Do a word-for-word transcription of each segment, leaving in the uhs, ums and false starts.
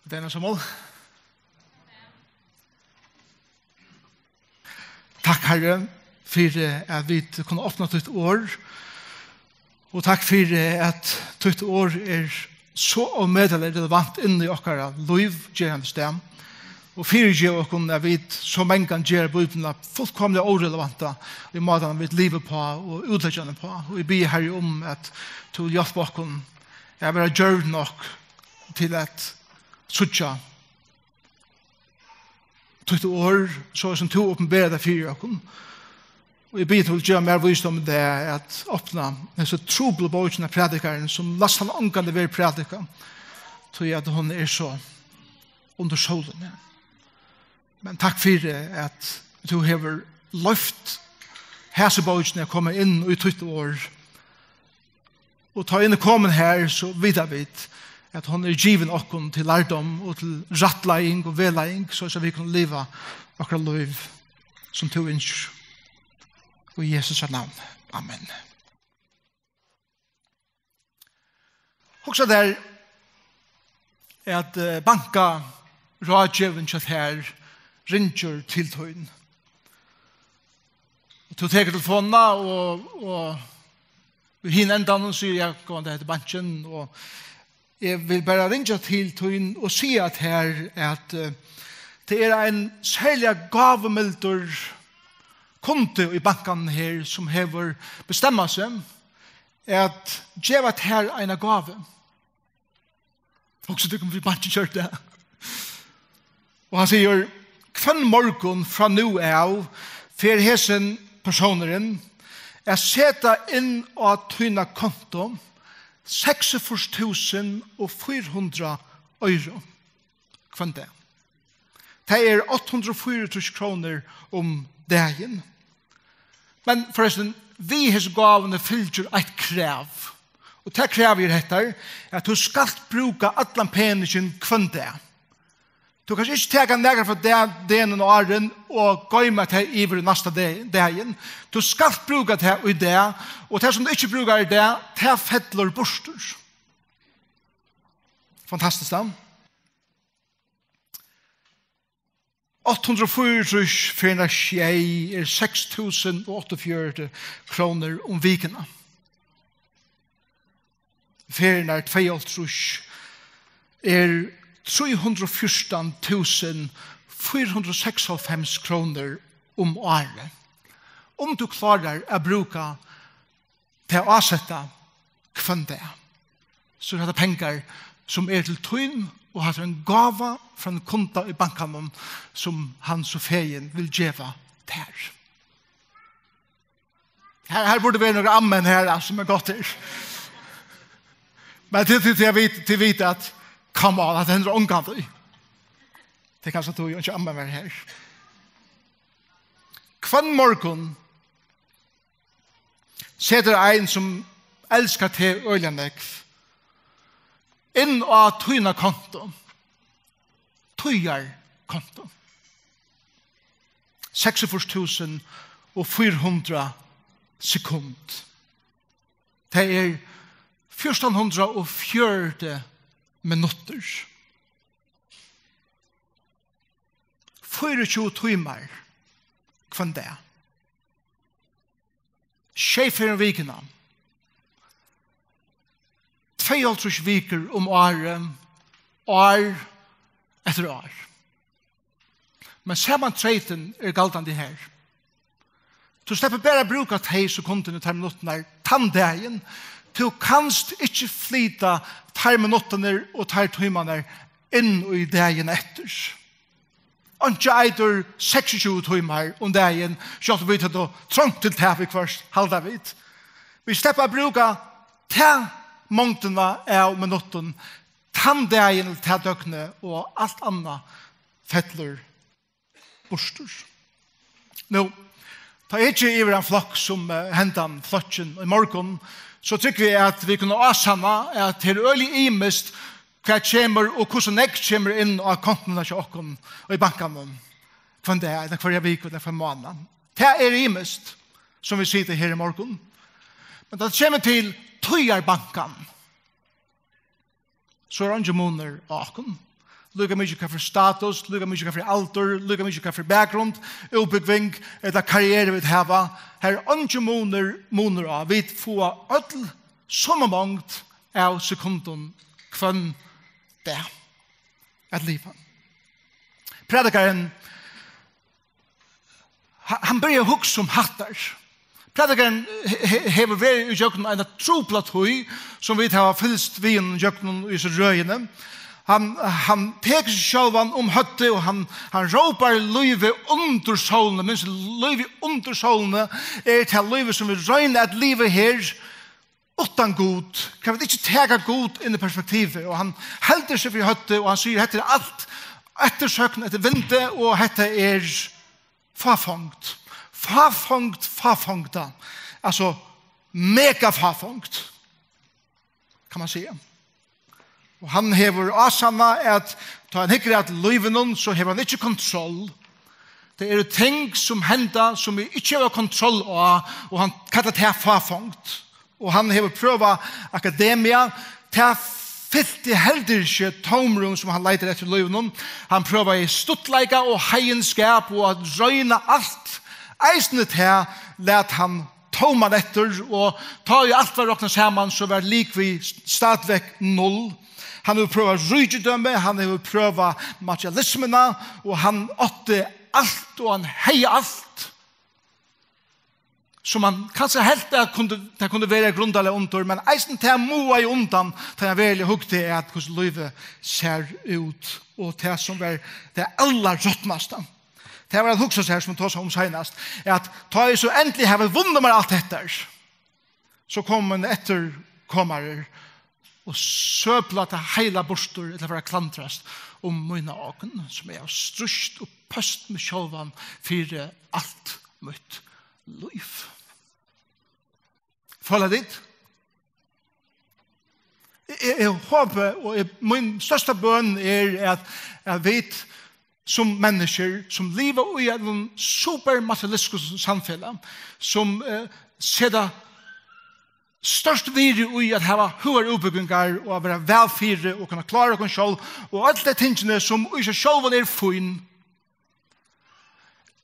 Dennis Samuel. Takk, Herre, fyri at vit kunnu opna títt orð. Og takk fyri at títt orð er so ómetaliga relevant inn í okkara lív, gerandisdag. Og fyrigevur okkum at vit so mangan gera Bíbliuna fullkomiliga órelevanta í mátan vit liva uppá og útleggja hana uppá. Og eg biði, Herre, um at tú vil hjálpa okkum at vera djørv nokk til at síggja títt orð, so sum tú opinberar tað fyri okkum. Og eg biði, tú vil geva mær vísdóm í dag at opna hesa truplu bókina Prædikaran, sum næstan ongantíð verður prædikað, tí at hon er so undir sólini. Men takk fyri at tú hevur loyvt hasi bókini at koma inn í títt orð. Og tá inn er komin her, so vita vit, at hon er givin okkum til lærdóm og til rættleiðing og vegleiðing, so at vit kunnu liva okkara lív, sum tú ynskir. Í Jesu navni. Amen. Hugsa tær, at, eh, bankaráðgevin hjá tær ringir til tín. Og tú tekur telefonina og, og í hin endanum sigur: "Ja, góðan dag, hetta er bankin, og eg vil bara ringja til tín og siga tær at, eh, tað er ein serliga gávumildur kundi í bankanum her, sum hevur bestemmað seg at geva tær eina gávu." Hugsa tykkum, fyri bankin gjørdi tað. Og hann sigur: "Hvønn morgun frá nú av fer hesin persónurin at seta inn á tína kontu seksogfýrs túsund og fýra hundrað oyru hvønn dag. Tað er átta hundrað og fýraogtrýss krónur um dagin." Men forrestin, við hesi gávuni fylgir eitt krav. Og tað kravið er hetta, at tú skalt brúka allan peningin hvønn dag. Tú kanst ikki taka nakað frá dag, degnum áðrenn og goyma tað yvir í næsta dag, dagin. Tú skalt brúka tað í dag, og tað sum tú ikki brúkar í dag, tað fellur burtur. Fantastiskt, da. Átta hundrað og fýraogtrýss ferðirnar sjey er seks túsund og áttaogfjøruti krónur um vikuna. Ferðirnar tveyoghálvtrýss er trý hundrað og fjúrtan túsund fýra hundrað og seksoghálvfems krónur um árið. Um tú klárar at brúka tað ásetta hvønn dag, so er hetta pengar, sum er til tín, og hatta er ein gáva frá ein kunda í bankanum, sum hann so fegin vil geva tær. Her, her burdi verið nøkur amen her, altso, sum er gott her. Men til, til, til, at vit, til vit at, come on, at hendir ongantíð. Tað er kanska tú, ikki amen var her. Hvønn morgun setur ein, sum elskar teg øgiliga nógv, inn á tína kontu, tíðarkontu, seksogfýrs túsund og fýra hundrað sekund. Tað er fjúrtan hundrað og fjøruti minuttir. Fýraogtjúgu tímar hvønn dag. Sjey ferðir um vikuna. Tveyoghálvtrýss vikur um árið, ár eftir ár. Men sama treytin er galdandi her. Tú sleppur bara at brúka tey sekundini, tær minuttirnar, tann dagin. Tú kanst ikki flyta tær minuttirnar og tær tímarnar inn í dagin eftir. Einki eitur seksogtjúgu tímar um dagin, sjálvt um vit høvdu trongt til tað viðhvørt, halda vit. Vit sleppa at brúka ta mongdina av minuttum, tann dagin, tað døgnið, og alt annað fellur burtur. Nú, tá eg eri yvir ein flokk sum, eh, hendan flokkin í morgun, so trúgvi eg, at vit kunnu ásanna, at tað er øgiliga ymiskt, hvat kemur og hvussu nógv kemur inn á kontuna hjá okkum í bankanum hvønn dag, ella hvørja viku, ella hvønn mánað. Tað er ymiskt, sum vit sita her í morgun. Men tá tað kemur til tíðarbankan, so er eingin munur á okkum. líka mikið hvat fyri status, líka mikið hvat fyri aldur, líka mikið hvat fyri bakgrund, útbúgving ella karrieru vit hava. Har er eingin munur, munur á. Vit fáa øll somu mongd av sekundum hvønn dag at liva. Prædikarin, ha-, hann byrjar at hugsa um hattar. Prædikarin he-, he-, hevur verið í gjøgnum eina trupla tíð, sum vit hava fylgst við honum gjøgnum í so røðini. Hann, hann tekur seg sjálvan um høvdið, og hann, hann rópar lívið undir sólini. Minst, lívið undir sólini er tað lívið, sum vit royna at liva her, uttan Gud. Kann vit ikki taka Gud inn í perspektivið? Og hann heldur seg fyri høvdið, og hann sigur, hetta er alt eftirsøgn eftir vindi, og hetta er fáfongd. Fáfongd, fáfongda. Altso, mega fáfongd, kann man siga. Og hann hevur ásannað, at tá hann hyggur at lívinum, so hevur hann ikki kontroll. Tað eru ting, sum henda, sum eg ikki havi kontroll á, og hann kallar tað fáfongd. Og hann hevur prøvað akademia, tað fylti heldur ikki tómrúm, sum hann leitar eftir í lívinum. Hann prøvaði stuttleika og heiðinskap og at royna alt. Eisini tað læt hann tóman eftir, og tá ið alt var roknað saman, so var likvið stadigvekk null. Hann hevur prøvað ríkidømi, hann hevur prøvað materialismuna, og hann átti alt, og hann hevði alt, sum hann kanska helt at kundi, tað kundi vera grundarlag undir, men eisini tað muðaði undan, tá hann veruliga hugdi at hvussu lívið sær út, og tað sum var tað allarrotnasta. Tað var at hugsa sær, sum vit tosaðu um seinast, at tá eg so endiliga havi vunnið mær alt hetta, so koma mínir eftirkomarar og søpla tað heila burtur, ella fara at klandrast um mína ogn, sum eg havi strítt og pøst meg sjálvan fyri alt mítt lív. Føla tit? Eg, eg, eg hopi, og eg, mín størsta bøn er, at, at vit sum menniskjur, sum liva í einum supermaterialistiskum samfelag, sum, eh, seta stórt virði í at hava høgar útbúgvingar og at vera væl fyri og kunna klára okkum sjálv og øll tey tingini, sum í seg sjálvum eru fín,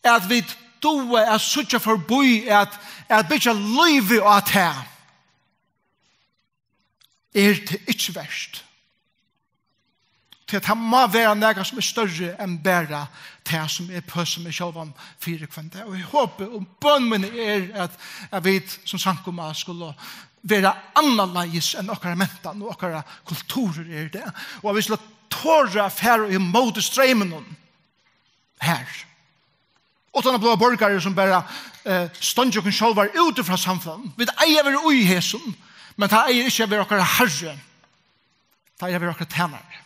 at vit duga at síggja forbí at, at byggja lívið á tað, er tað ikki vert. Tí at tað má vera nakað, sum er størri enn bara tað, sum eg pøsi meg sjálvan fyri hvønn dag. Og eg hopi, og bøn mín er, at, at vit sum samkoma skulu vera annarleiðis enn okkara mentan og okkara kulturur er í dag. Og at vit skulu tora at fara ímóti streyminum her. Uttan at blíva borgarar sum bara, eh, steingja okkum sjálvar út frá samfelagnum. Vit eiga at vera í hesum, men tað eigur ikki at vera okkara harri. Tað eigur at vera okkara tænari.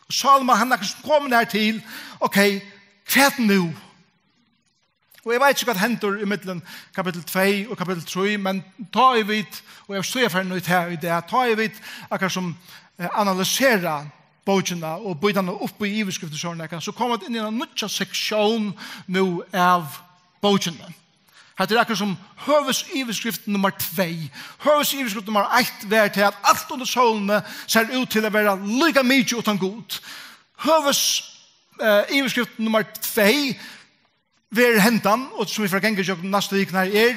Og Sálomon, hann er komin her til, ok, hvat nú? Og eg veit ikki, hvat hendir í millum kapittul tvey og kapittul trý, men tá ið vit, og eg havi stíð at fara nú í tað í dag, tá ið vit akkurát sum, eh, analysera bókina og býta hana upp í yvirskriftir, so, nakað, so koma vit inn í eina nýggja seksjón nú av bókini. Hetta er akkurát sum høvuðsyvirskrift nummar tvey. Høvuðsyvirskrift nummar eitt var til, at alt undir sólini sær út til at vera líka mikið uttan Gud. Høvuðs, eh, yvirskrift nummar tvey verður hendan, og sum vit fara at ganga ígjøgnum næstu vikurnar, er,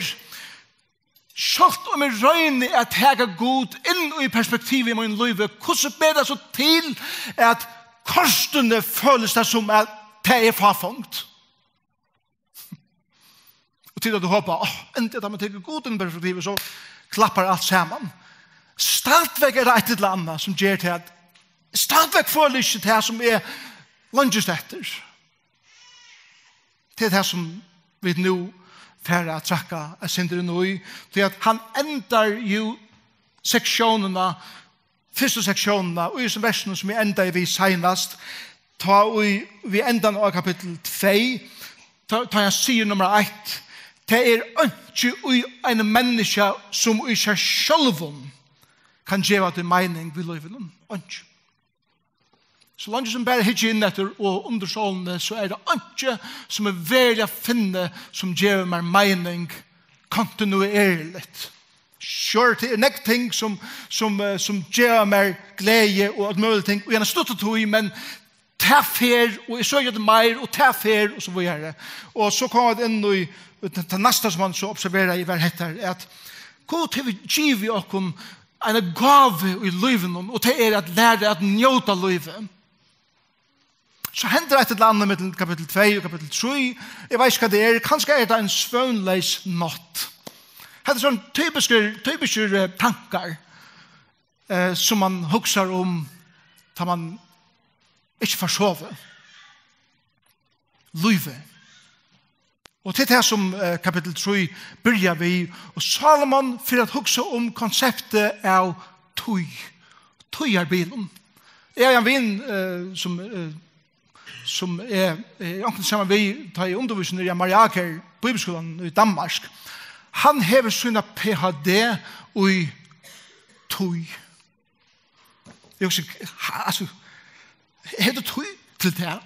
sjálvt um eg royni at taka Gud inn í perspektivið í mínum lívi, hvussu ber tað so til, at kortini følist tað sum at tað er fáfongd? Og til at tú hopa, "Áh, endiliga, tá man tekur Gud inn í perspektivið, so klappar alt saman." Stadigvæk er tað eitt ella annað, sum ger til at stadigvæk føli eg ikki tað, sum eg leingist eftir. Tað er tað, sum vit nú fara at traðka eitt sindur inn í, tí at hann endar jú seksjónina, fyrstu seksjónina, í hesum versinum, sum eg endaði við seinast, tá í, við endan á kapittul tvey, tá, tá hann sigur nummar eitt, tað er einki í einum menniskja, sum í sær sjálvum kann geva tí meining við lívinum. Einki. So leingi sum bara hyggja inn eftir og undir sólini, so er tað einki, sum er veruliga at finna, sum gevur mær meining kontinuerligt. Sure, tað er nógv ting, sum, sum, eh, sum geva mær gleði og alt møguligt ting, og í eina stutta tíð, men tað fer, og eg søki eftir meir, og tað fer, og so víðari. Og so koma vit inn í, í tað, tað næsta, sum hann so observeraði, var hetta, at Gud hevur givið okkum eina gávu í lívinum, og tað er at læra at njóta lívið. So hendir eitt ella annað millum kapittul tvey og kapittul trý. Eg veit ikki, hvat tað er. Kanska er tað ein svøvnleys nátt. Hetta er sovorðnir typiskir, typiskir, eh, tankar, eh, sum man hugsar um, tá man ikki fær sovið. Lívið. Og til tað sum, eh, kapittul trý byrjar við, og Salomon fer at hugsa um konseptið av tíð, tíðarbilum. Eg havi ein vin, eh, sum, eh, sum eg, eh, eg onkuntíð saman við, tá eg undirvísi niðri á Mariaker Bíbliuskúlanum í Danmark. Hann hevur sína P H D í tíð. Eg hugsi, ha, altso, hevur tú tíð til tað?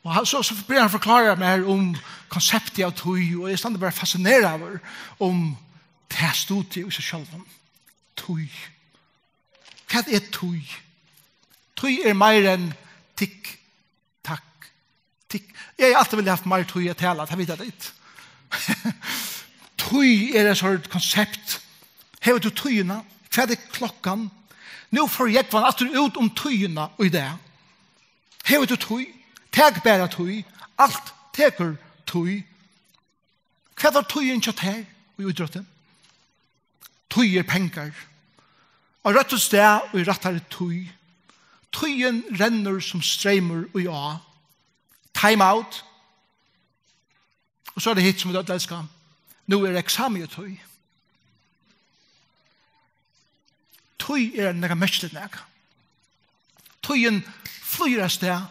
Og hann, so, so byrjar hann at forklára mær um konseptið av tíð, og eg standi bara fascineraður um tað studiið í seg sjálvum. Tíð. Hvat er tíð? Tíð er meira enn tikk, takk, tikk. Eg hevði altíð viljað havt meir tíð at tala, tað vita tit. Tíð er eitt sovorðið konsept. Hevur tú tíðina? Hvat er klokkan? Nú fór Jógvan aftur út um tíðina í dag. Hevur tú tíð? Tak bara tíð. Alt tekur tíð. Hvat var tíðin hjá tær í ítrótti? Tíð er pengar. Á rættum stað og í rættari tíð. Tíðin rennur sum streymur í á. Time out. Og so er tað hitt, sum vit øll elska. Nú er eksamiutíð. Tíð er nakað merkiligt nakað. Tíðin flýgur av stað.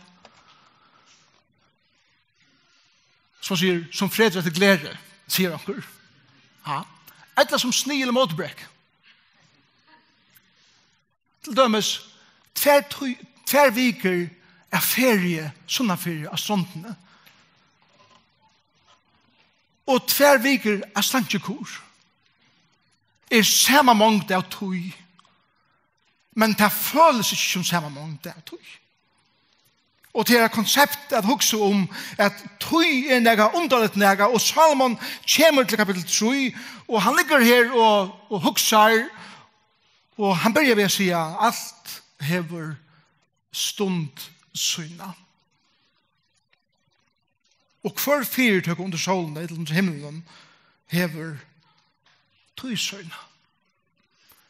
Sum sigur, sum fretur eftir gleri, sigur onkur. Ja. Ella sum snigil í mótibrekk. Til dømis, tvær, tí, tvær vikur av feriu sunnanfyri á strondini. Og tvær vikur av slankikur er sama mongd av tíð, men tað følist ikki sum sama mongd av tíð. Og tað er eitt konsept at hugsa um, at tíð er nakað undarligt nakað, og Salomon kemur til kapittul trý, og hann liggur her og, og hugsar, og hann byrjar við at siga, alt hevur stund sína. Og hvør fyritøka undir sólini ella undir himlinum hevur tíð sína.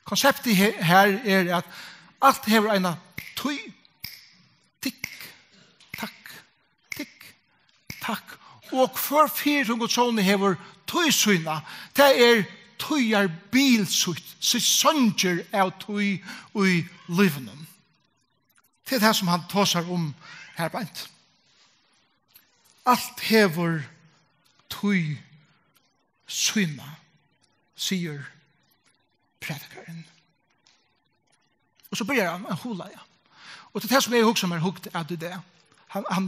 Konseptið he-, her er, at alt hevur eina tíð. Tikk, takk, tikk, takk. Og hvør fyritøka undir sólini hevur tíð sína. Tað er tíðarbil sítt, sesongir av tíð í lívinum. Tað er tað, sum hann tosar um her beint. Alt hevur tíð sína, sigur prædikarin. Og so byrjar hann at hugleiða. Og tað er tað, sum eg hugsi mær hugt at í dag. Hann, hann,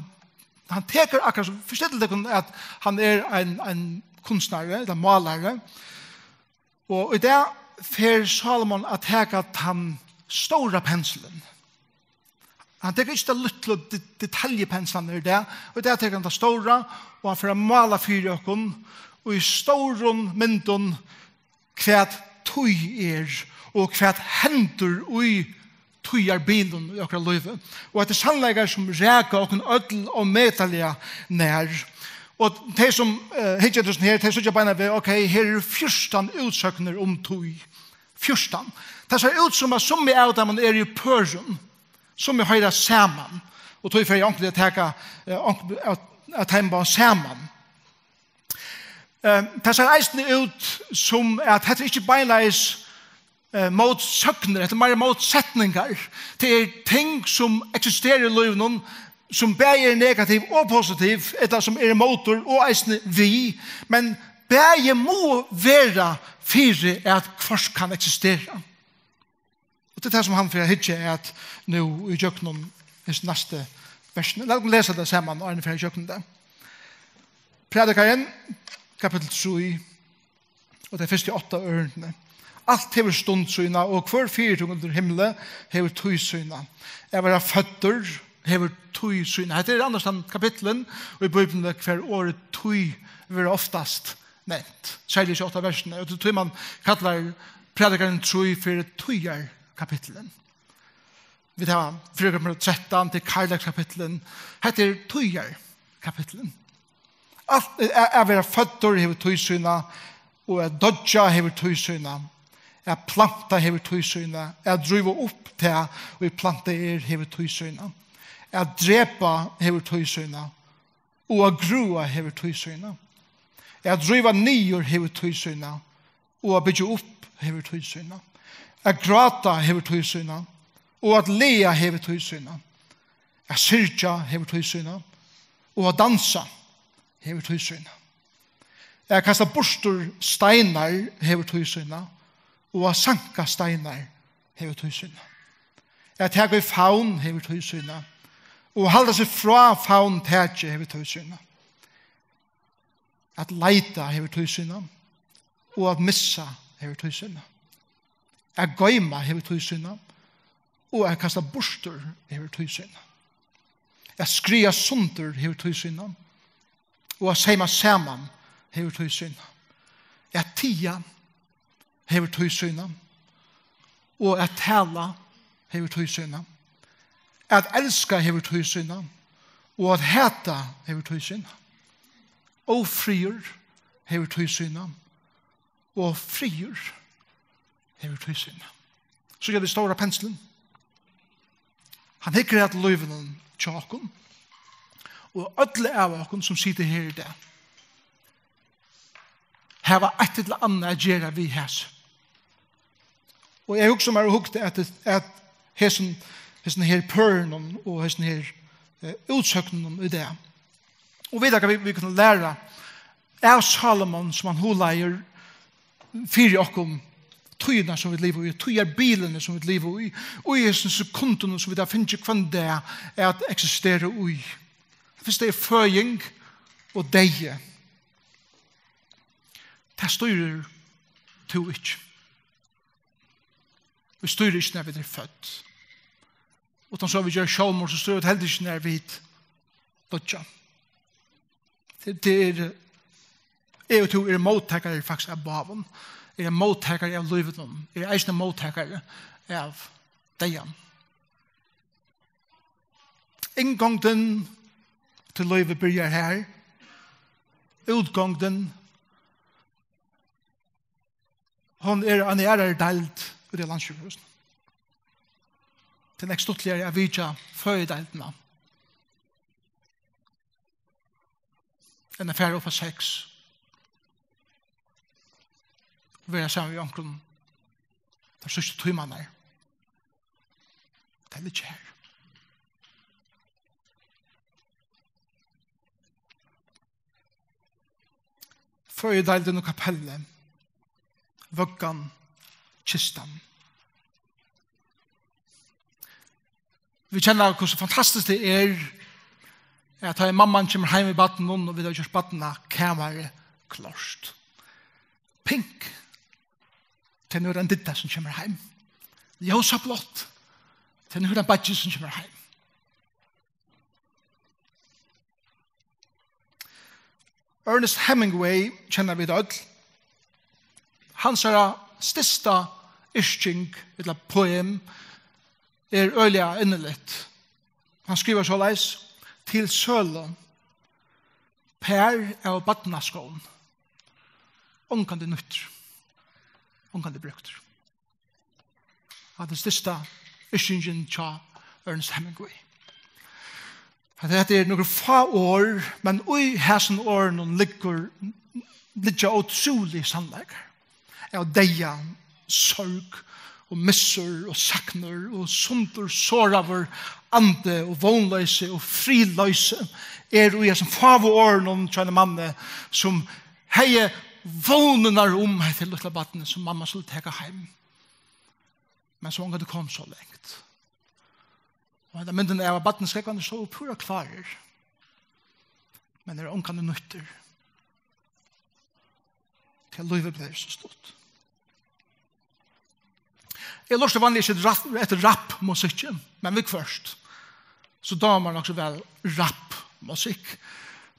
hann tekur akkurát sum, forstillið tykkum, at hann er ein, ein kunstnari, ella málari. Og í dag fer Salomon at taka tann stóra pensilin. Hann tekur ikki tað lítlu de-, detaljupenslarnar í dag, og í dag tekur hann tað stóra, og hann fer at mála fyri okkum, og í stórum myndum, hvat tíð er, og hvat hendir í tíðarbilum í okkara lívi. Og hetta er sannleikar, sum raka okkum øll ómetaliga nær. Og tey, sum, eh, hyggja eftir hesum her, tey síggja beinanvegin, ok, her eru fjúrtan útsøgnir um tíð. Fjúrtan. Tað sær út sum, at summi av teimum eru í pørum, summi hoyra saman, og tí fer eg onkuntíð at taka, eh, onk-, at, at teimum báðum saman. Eh, tað sær eisini út sum, at hetta er ikki beinleiðis, eh, mótsøgnir, hetta er meira mótsetningar. Tað er ting, sum eksistera í lívinum, sum bæði eru negativ og positiv, ella sum eru mótur og eisini við, men bæði mugu vera fyri, at hvørt kann eksistera. Og tað er tað, sum hann fer at hyggja at nú í gjøgnum hesi næstu versini. Lat okkum lesa tað saman, áðrenn vit fara í gjøgnum tað. Prædikarin, kapittul trý, og tey fyrstu átta ørindini. Alt hevur stund sína, og hvør fyritøka undir himli hevur tíð sína. At vera føddur hevur tíð sína. Hetta er annars tann kapittulin í Bíbliuni, hvar orðið tíð verður oftast nevnt, serliga í átta versini. Og tí man kallar Prædikarin trý fyri tíðarkapittulin. Vit hava fyrra Korintbræv trettan til kærleikskapittulin. Hetta er tíðarkapittulin. Alt, at, at vera føddur hevur tíð sína, og at doyggja hevur tíð sína, at planta hevur tíð sína, at dríva upp tað, ið plantað er, hevur tíð sína, at drepa hevur tíð sína, og at grøða hevur tíð sína, at ríva niður hevur tíð sína, og at byggja upp hevur tíð sína, at gráta hevur tíð sína, og at laga hevur tíð sína, at syrgja hevur tíð sína, og at dansa hevur tíð sína. At kasta burtur steinar hevur tíð sína, og at sanka steinar hevur tíð sína. At taka í favn hevur tíð sína, og halda seg frá favntaki hevur tíð sína. At leita hevur tíð sína, og at missa hevur tíð sína. At goyma hevur tíð sína, og at kasta burtur hevur tíð sína. At skriða sundur hevur tíð sína, og at seyma saman hevur tíð sína. At tiga hevur tíð sína, og at tala hevur tíð sína. At elska hevur tíð sína, og at hata hevur tíð sína. Ófriður hevur tíð sína, og friður hevur tíð sína. So er tað stóra pensilin. Hann hyggur at lívinum hjá okkum, og øll av okkum, sum sita her í dag, hava eitt ella annað at gera við hesi. Og eg hugsi mær og hugdi at, at hesum, hesum her pørunum og hesum her, eh, útsøgnunum í dag. Og vita hvat vit, vit kunnu læra av Salomon, sum hann hugleiðir fyri okkum, tíðina sum vit liva í, tíðarbilini sum vit liva í, og í hesum sekundunum sum vit hava fingið hvønn dag at eksistera í. Fyrst er føðing og deyði. Tað stýrir tú ikki. Vit stýra ikki, nær vit eru fødd. Uttan so vit gera sjálvmorð, so stýra vit heldur ikki, nær vit doyggja. Tað, tað er, eg og tú eru móttakarar faktiskt av báðum. Eru móttakarar av lívinum. Eru eisini móttakarar av deyðanum. Inngongdin til lívið byrjar har. Útgongdin, hon er ein aðrari deild úti á landssjúkrahúsinum. Tað er nógv stuttligari at vitja føðideildina enn at fara upp á seks og vera saman við onkrum teir síðstu tímarnar. Tað liggur har. Føðideildin og kapellið, vøggan, kistan. Vit kenna, hvussu fantastiskt tað er, at tá ið mamman kemur heim við barninum, og vit hava gjørt barnakamarið klárt. Pink. Tað er nú ein didda sum kemur heim. Ljósablátt. Tað er nú ein beiggi sum kemur heim. Ernest Hemingway kenna vit øll. Hansara stytsta yrking, ella poem, er øgiliga inniligt. Hann skrivar soleiðis: "Til sølu. Par av barnaskóm. Ongantíð nýttur. Ongantíð brúktur." Hatta er stytsta yrkingin hjá Ernest Hemingway. At hetta er nøkur fá orð, men í hasum orðunum liggur, liggja ótrúligir sannleikar. Av deyða, sorg og missur og saknur og sundur, soraður andi og vónloysi og friðloysi er í hasum fáu orðunum hjá einum manni, sum hevði vónirnar um hetta lítla barnið, sum mamma skuldi taka heim, men sum ongantíð kom so langt. Og henda myndin av, at barnaskógvarnir stóðu púra klárir, men eru ongantíð nýttir, tí at lívið bleiv so stutt. Eg lurti vanliga ikki eftir rap-, eftir rappmusikki, men viðhvørt so dámar mær nokk so væl rappmusikk.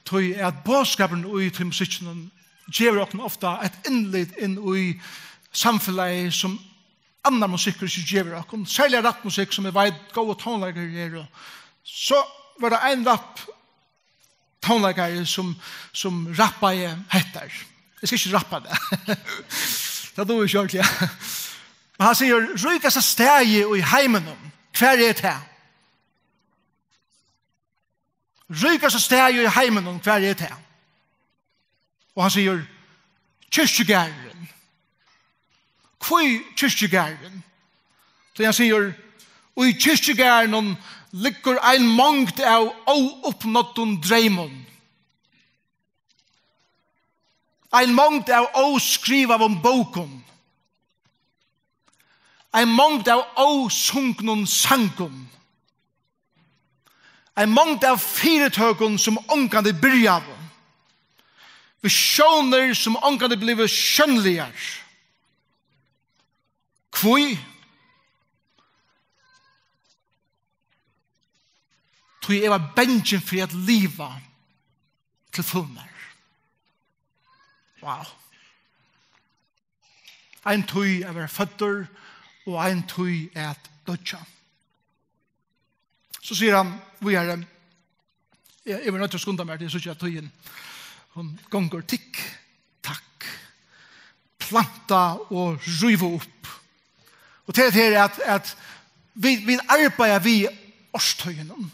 Tí at boðskapurin í tí musikkinum gevur okkum ofta eitt innlit inn í samfelagið, sum annar musikkur ikki gevur okkum. Serliga rappmusikk, sum eg veit góðir tónleikarar eru. So var tað ein rapptónleikari, sum, sum rappaði hetta. Eg skal ikki rappa tað. Tað dugi eg ikki ordiliga. Men hann sigur: "Ríkasta staðið í heiminum, hvar er tað?" Ríkasta staðið í heiminum, hvar er tað? Og hann sigur: "Kirkjugarðurin." Hví kirkjugarðurin? Tí hann sigur: "Í kirkjugarðinum liggur ein mongd av óuppnýttum dreymum. Ein mongd av óskrivaðum bókum. Ein mongd av ósungnum sangum. Ein mongd av fyritøkum, sum ongantíð byrjaðu. Visjónir, sum ongantíð blivu sjónligar." Hví? Tí eg var bangin fyri at liva til fulnar. Wow. Ein tíð at vera føddur og ein tíð at doyggja. So sigur hann víðari, eg, eg verði noyddur at skunda mær, tí eg síggi, at tíðin, hon gongur tikk, takk. Planta og ríva upp. Og til at her at, at vit, vit arbeiða við árstíðunum.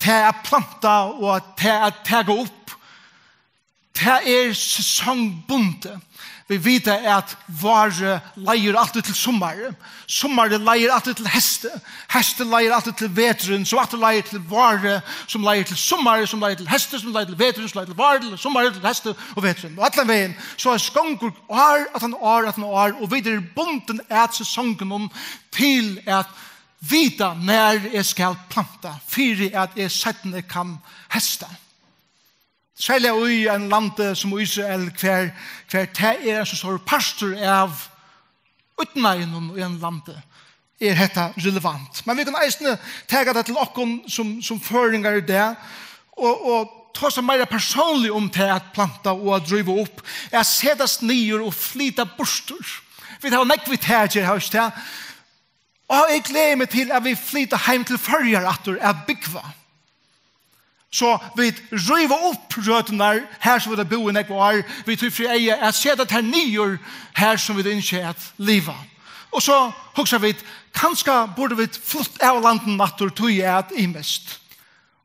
Tað at planta og tað at taka upp, tað er sesongbundið. Vit vita, at várið leiðir altíð til summarið. Summarið leiðir altíð til heystið. Heystið leiðir altíð til veturin, sum aftur leiðir til várið, sum leiðir til summarið, sum leiðir til heystið, sum leiðir til veturin, sum leiðir til várið, til summarið, til heystið og veturin. Og allan vegin, so er gongur ár, aftan ár, aftan ár, og vit eru bundin at sesongunum til at vita, nær eg skal planta, fyri at eg seinni kann heysta. Serliga í einum landi sum Ísrael, hvar, hvar tað er ein so stórur partur av ídnaðinum í einum landi, er hetta relevant. Men vit kunnu eisini taka tað til okkum sum, sum føroyingar í dag, og, og tosa meira persónliga um tað at planta og at ríva upp, at setast niður og flyta burtur. Vit hava nógv við tað at gera, hava vit ikki tað? Og eg gleði meg til, at vit flyta heim til Føroyar aftur at búgva. So vit ríva upp røturnar her, sum vit hava búð í nógv ár, við tí fyri eyga at seta tær niður her, sum vit ynskja at liva. Og so hugsa vit, kanska burdu vit flutt av landinum aftur, tí at ymiskt.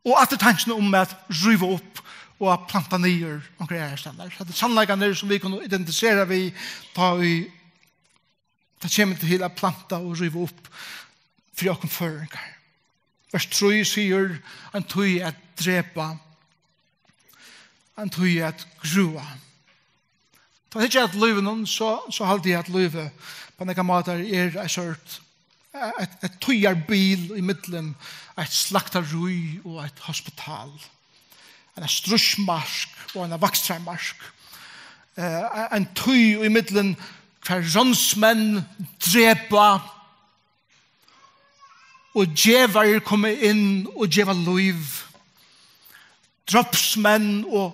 Og aftur tankin um at ríva upp og at planta niður onkra aðrastaðni. Hetta eru sannleikarnir, sum vit kunnu identifisera við, tá ið tað kemur til at planta og ríva upp fyri okkum føroyingar. Vers trý sigur: ein tíð at drepa, ein tíð at grøða. Tá eg hyggi at lívinum, so, so haldi eg, at lívið á nógvar mátar er eitt sort, eitt, eitt tíðarbil í millum eitt slaktarí og eitt hospital. Eina stríðsmark og eina vakstrarmark. Eh, ein tíð í millum, hvar ránsmenn drepa og gevarar koma inn og geva lív. Drápsmenn og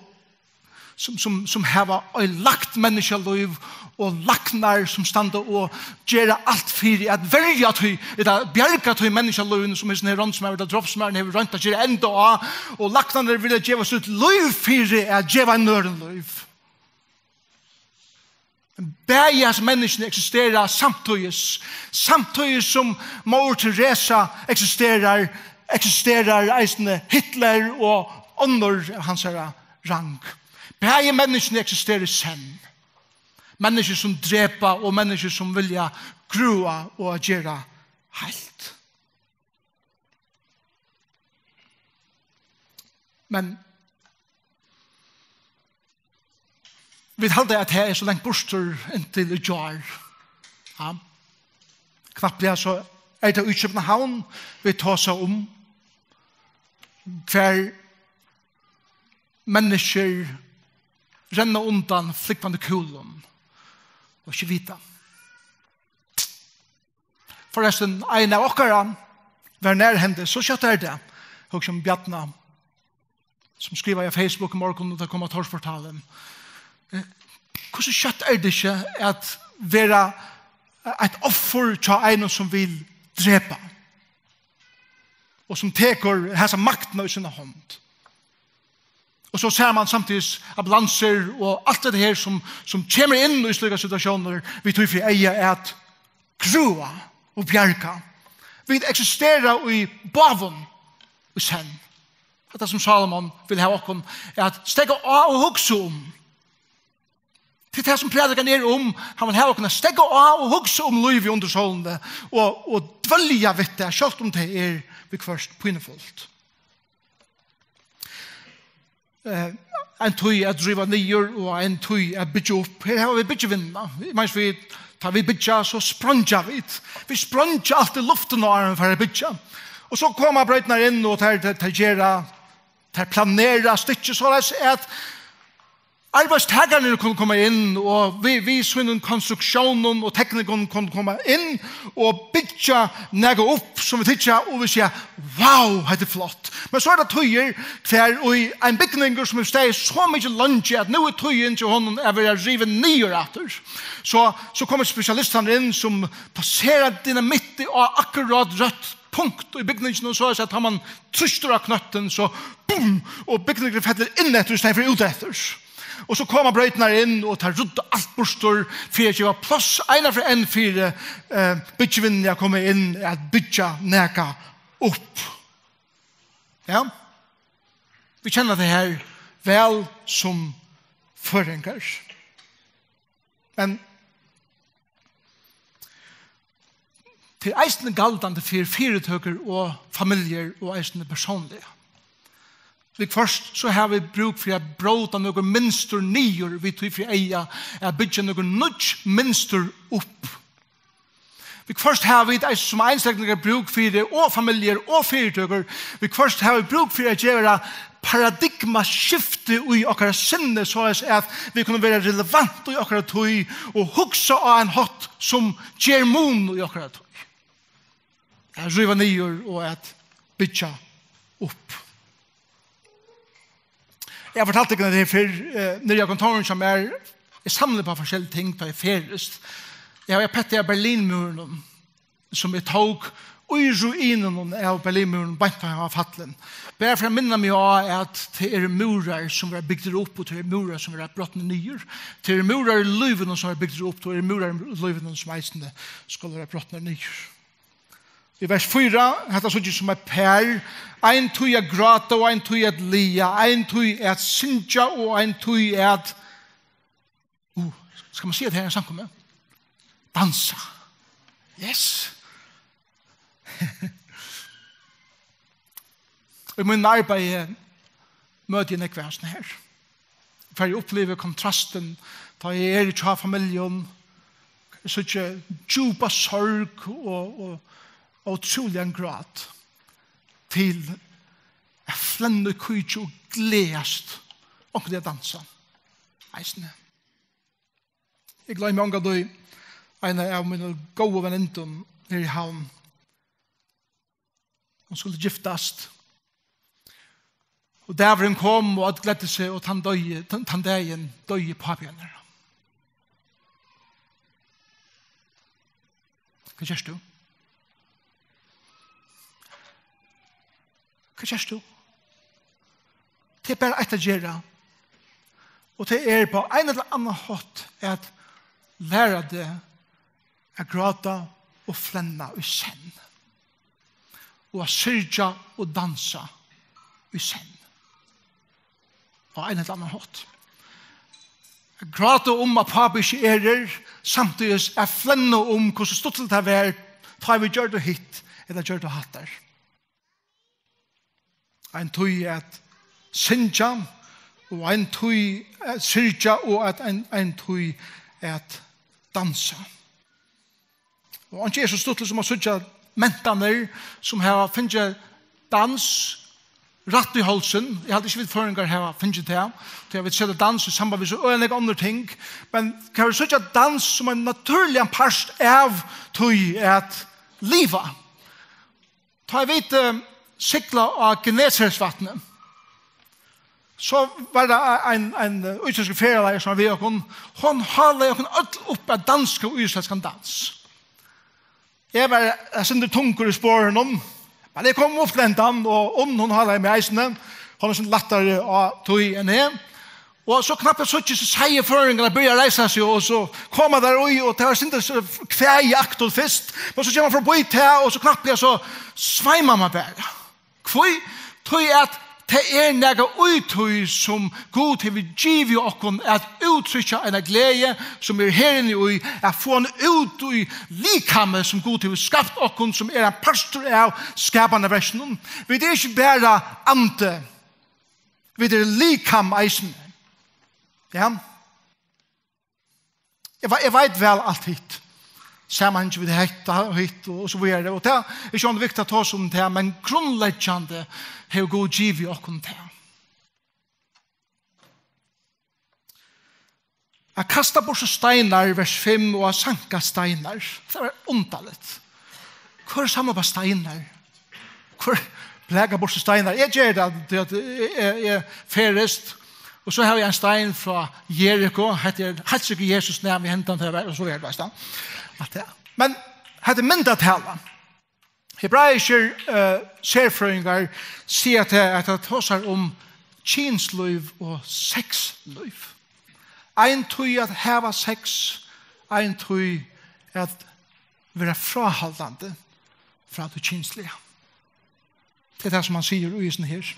sum, sum, sum hava oyðilagt menniskjalív, og læknar sum standa og gera alt fyri at verja tí, ella bjarga tí menniskjalívinum, sum hesin her ránsmaðurin ella drápsmaðurin hevur roynt at gera enda á, og læknarnir vilja geva sítt lív fyri at geva ein øðrum lív. Bæði hasi menniskjuni eksistera samtíðis. Samtíðis sum Móðir Teresa eksisterar, eksisterar eisini Hitler og onnur av hansara rang. Bæði menniskjuni eksistera í senn. Menniskju sum drepa og menniskju sum vilja grøða og gera heilt. Men vit halda, at tað er so langt burtur inntil í gjár. Ja. Knappliga so er tað í København, vit tosa um, hvar menniskjur renna undan flúgvandi kúlum og ikki vita. Forrestin, ein av okkara Vær nærhendis, so skjótt er tað. Hugsa um Bjarna, sum skrivaði á Facebook í morgun, og tað kom á Tórsportalin. Eh, hvussu skjótt er tað ikki at vera eitt offur hjá einum sum vil drepa, og sum tekur hasa maktina í sína hond? Og so sær mann samtíðis ambulansur og alt det her sum, sum kemur inn í slíkar situatiónir, við tí fyri eyga at grøða og bjarga. Vit eksistera í báðum í senn. Hetta sum Salomon vil hava okkum at steðga á og hugsa um. Tað er tað sum prædikan er um. Hann vil hava okkum at steðga á og hugsa um lívið undir sólini og, og dvølja við tað, sjálvt um tað er viðhvørt pínufult. Eh, ein tíð at ríva niður og ein tíð at byggja upp. Her hava vit byggivinnuna. Eg meini, vit, tá vit byggja, so spreingja vit. Vit spreingja alt í luftina áðrenn vit fara at byggja. Og so koma breytirnar inn, og tær, tær, tær gera, tær planera stykkið soleiðis at arbeiðstakararnir kunnu koma inn og við, við sínum konstruktiónum og teknikum kunnu koma inn og byggja nakað upp sum vit hyggja og vit siga: "Wow, hetta er flott." Men so er tað tíðir, hvar í ein bygningur sum hevur staðið so mikið leingi, at nú er tíðin hjá honum at verða rivin niður aftur. So, so koma spesialistarnir inn sum plassera dynamitt á akkurát røtt punkt í bygninginum, so at tá man trýstir á knøttin, so bum, og bygningurin fellur inn eftir í staðin fyri út eftir. Og so koma breytirnar inn, og tær rudda alt burtur fyri at geva pláss, eina fyri enn fyri, eh, byggivinnuni at koma inn at byggja nakað upp. Ja? Vit kenna tað her væl sum føroyingar. Men tað er eisini galdandi fyri fyritøkur og familjur og eisini persónliga. Viðhvørt so hava vit brúk fyri at bróta nøkur mynstur niður, við tí fyri eyga at byggja nøkur nýggj mynstur upp. Viðhvørt hava vit eisini sum einstaklingar brúk fyri, og familjur og fyritøkur, viðhvørt hava vit brúk fyri at gera paradigmaskifti í okkara sinni, soleiðis at vit kunnu vera relevant í okkara tíð og hugsa á ein hátt, sum ger mun í okkara tíð. At ríva niður og at byggja upp. Eg havi fortalt tykkum hetta her fyrr, eh, niðri á kontórinum hjá mær, eg samli upp á forskellig ting, tá eg ferðist. Eg havi eitt petti av Berlinmúrinum, sum eg tók í ruinunum av Berlinmúrinum, beint tá hann var fallin. Bara fyri at minna meg á, at tað eru múrar, sum verða bygdir upp, og tað eru múrar, sum verða brotnir niður. Tað eru múrar í lívinum, sum verða bygdir upp, og tað eru múrar í lívinum, sum eisini skulu verða brotnir niður. Í vers fýra, hetta síggi eg sum eitt par, ein tíð at gráta og ein tíð at laga, ein tíð at syngja og ein tíð at, uh, skal man siga tað her í samkomu? Dansa. Yes. Í mínum arbeiði møti eg nógv av hasum her. Har eg upplivi kontrastin, tá eg eri hjá familjum, eg síggi djúpa sorg og, og ótrúligan grát, til at flenna í kíki og gleðast, onkuntíð at dansa eisini. Eg gloymi ongantíð eina av mínum góðu venindum her í Havn. Hon skuldi giftast. Og dagurin kom, og øll gleddu seg, og tann doyði, tann, tann dagin doyði pápi hennara. Hvat gert tú? Hvat gert tú? Tað er bara eitt at gera. Og tað er á ein ella annan hátt at læra teg at gráta og flenna í senn. Og at syrgja og dansa í senn. Á ein ella annan hátt. At gráta um at pápi ikki er her, samtíðis at flenna um hvussu stuttligt tað var, tá vit gjørdu hitt ella gjørdu hatta. Ein tíð at syngja, og ein tíð at syrgja, og at ein, ein tíð at dansa. Og einki er so stuttligt sum at síggja mentanir sum hava fingið dans rætt í hálsin. Eg haldi ikki, vit føroyingar hava fingið tað, tí at vit seta dans í samband við so øgiliga nógv onnur ting. Men kann vit síggja dans sum ein natúrligan part av tí at liva? Tá vit eh, sigla á Genesaretvatni, so var tað ein, ein eh, íslendskur ferðaleiðari, sum var við okkum. Hon hálaði okkum øll upp at dansa íslendskan dans. Eg var eitt sindur tungur í sporunum, men eg kom upp til endan, og Unn, hon hálaði meg eisini. Hon er sindur lættari á tí enn eg. Og so knappliga síggi eg, so seiðu føroyingarnar byrja at reisa seg, og so koma teir í, og tað var sindur so kvæði aktul fyrst, men so kemur hann forbi tað, og so knappliga so sveimar man bara. Hví? Tí at tað er nakað í tí, sum Gud hevur givið okkum at úttrykkja eina gleði, sum er her inni í, at fáa hann út í likamið, sum Gud hevur skapt okkum, sum er ein partur av skapanarverkinum. Vit eru ikki bara andi, vit eru likam eisini. Ja. Eg, ve- eg veit væl alt hitt. Samanhang við hetta og hitt og, og so víðari. Og tað er sjálvandi viktigt at tosa um tað, men grundleggjandi hevur Gud givið okkum tað. At kasta burtur steinar, vers fimm, og at sanka steinar. Tað var undarligt. Hvør samlar bara steinar? Hvør blakar burtur steinar? Eg geri tað, tí at eg, eg, eg ferðist. Og so havi eg ein stein frá Jeriko. Hetta er heilt sikkurt Jesus nam í hendan, tað var, og so er tað, veitst tú. At tað. Men hetta er myndatala. Hebraiskir eh, serfrøðingar siga tað, at tað tosar um kynslív og sexlív. Ein tíð at hava sex, ein tíð at vera fráhaldandi frá tí kynsliga. Tað er tað, sum hann sigur í hesum her.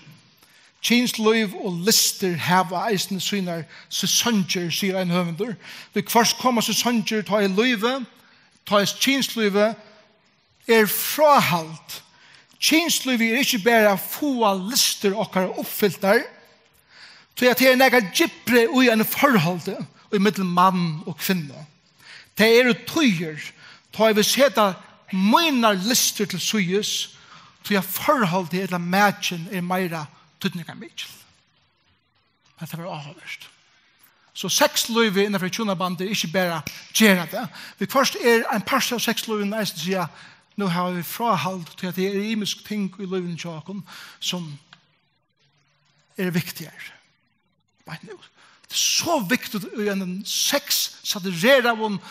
Kynslív og lystir hava eisini sínar sesongir, sigur ein høvundur. Viðhvørt koma sesongir, tá ið lívið, tá ið kynslívið er fráhald. Kynslívið er ikki bara at fáa lystir okkara uppfyltar, tí at tað er nakað djúpri í einum forholdi ímillum mann og kvinnu. Tað eru tíðir, tá eg vil seta mínar lystir til síðis, tí at forholdið ella makin er meira týdningarmikil. Hetta var áhugavert. So sexlívið innanfyri hjúnabandið er ikki bara gera tað. Viðhvørt er ein partur av sexlívinum eisini siga, nú hava vit fráhald, tí at tað eru ymisk ting í lívinum hjá okkum, sum eru viktigari. Beint nú. Tað er so viktigt í einum sex-satureraðum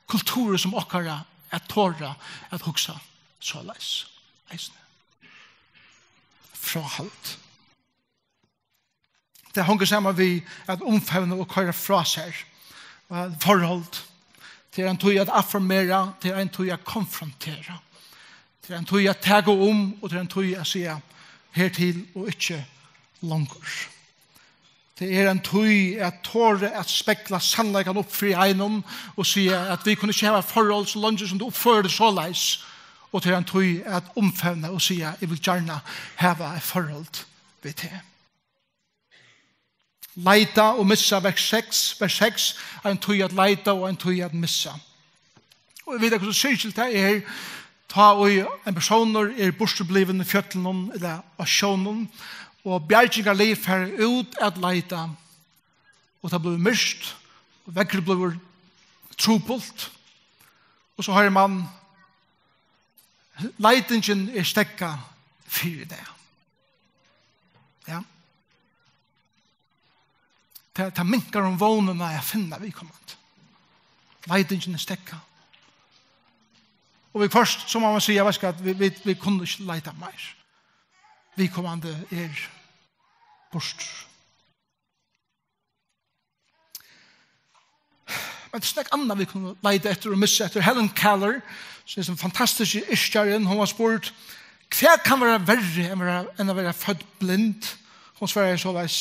kulturi sum okkara at tora at hugsa soleiðis eisini. Fráhald. Tað hongur saman við at umfevna og koyra frá sær. Og forhald. Tað er ein tíð at affirmera, tað er ein tíð at konfrontera. Tað er ein tíð at taka um, og tað er ein tíð at siga hertil og ikki longur. Tað er ein tíð at tora at spegla sannleikan upp fyri einum og siga at vit kunnu ikki hava eitt forhald so leingi sum tú uppførir teg soleiðis. Og tað er ein tíð at umfevna og siga, eg vil gjarna hava eitt forhald við teg. Leita og missa, vers seks, vers seks, ein tíð at leita og ein tíð at missa. Og vit vita, hvussu syrgiligt tað er, tá ið ein persónur er burturblivin í fjøllunum ella á sjónum, og bjargingarlið fara út at leita, og tað blívur myrkt, og veðrið blívur trupult, og so hoyrir mann, leitingin er steðgað fyri dag. Ja. Tað, tað minkar um vónina at finna viðkomandi. Leitingin er steðgað. Og viðhvørt, so má man siga, veitst tú hvat, vit, vit, vit kunnu ikki leita meir. Viðkomandi er burtur. Men tað er so nógv annað, vit kunnu leita eftir og missa eftir. Helen Keller, sum er ein fantastiskur yrkjari, hon var spurd, hvat kann vera verri enn vera, enn at vera fødd blind? Hon svaraði soleiðis,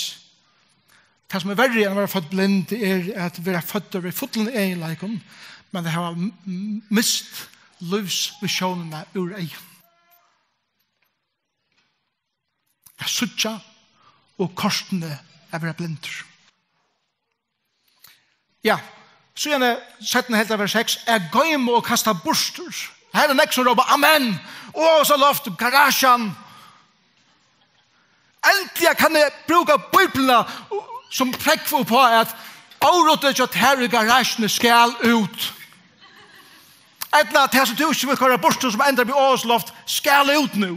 tað sum er verri enn at vera fødd blind, er at vera føddur við fullum eginleikum, men at hava m-, m-, mist lívsvisjónina úr eygum. At síggja og kortini at vera blindur. Ja, síðani seinna helvt av vers seks, at goyma og kasta burtur. Her er nógv sum rópa, amen! Og so loft, garasjan. Endiliga kann eg brúka Bíbliuna sum prógv upp á, at óruddið hjá tær í garasjuni skal út. Ella tað, sum tú ikki vilt koyra burtur, sum endar við overloft, skal út nú.